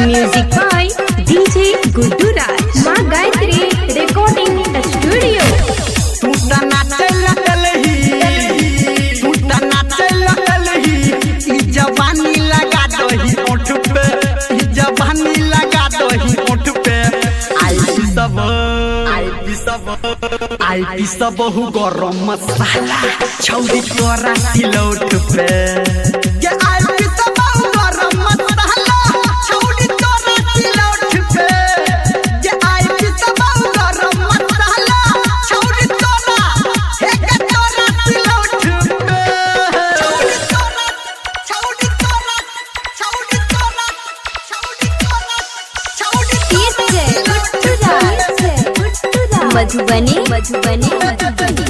Music by DJ Guddu Raj. माँ Gayatri recording studio. तू त नाचे लगलही, तू त नाचे लगलही, ई जवानी लगा दही ओठ पे, ई जवानी लगा दही ओठ पे। आई पी सब, आई पी सब, आई पी सब बहु गरम मसाला छौरी तोरा सिलौट पे। ये आई पी सब बहु गरम मसाला छौरी तोरा सिलौट पे। ये आई पी सब बहु गरम मसाला छौरी तोरा, हे के तोरा सिलौट पे। छौरी तोरा, छौरी तोरा, छौरी तोरा, छौरी तोरा, छौरी डीजे गुड्डू राज, मधुबनी, मधुबनी, मधुबनी।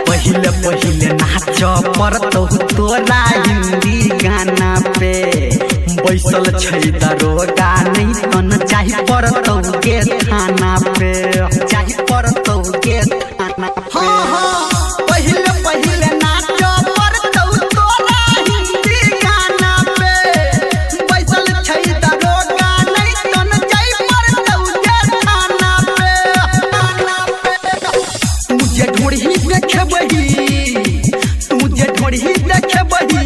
पहिले पहिले नाच पड़तौ तोरा हिंदी गाना पे, बैसल छै दरोगा नहीं तन चाही पड़तौ के थाना पे, चाही पड़तौ के थाना पे। हाँ हाँ, पहिले पहिले नाच पड़तौ तोरा हिंदी गाना पे, बैसल छै दरोगा नहीं तन चाही पड़तौ के थाना पे, थाना पे। तू जे ढोढ़ी देखबही, तू जे ढोढ़ी देखबही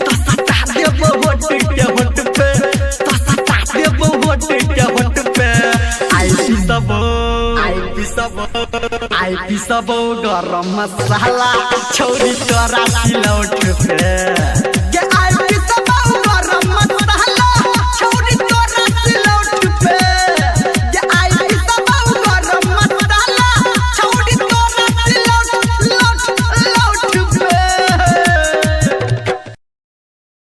त सटा देबो होट के होट पे, त सटा देबो होट के होट पे। आई पी सब, आई पी सब, आई पी सब गरम मसाला छौरी तोरा सिलौट पे।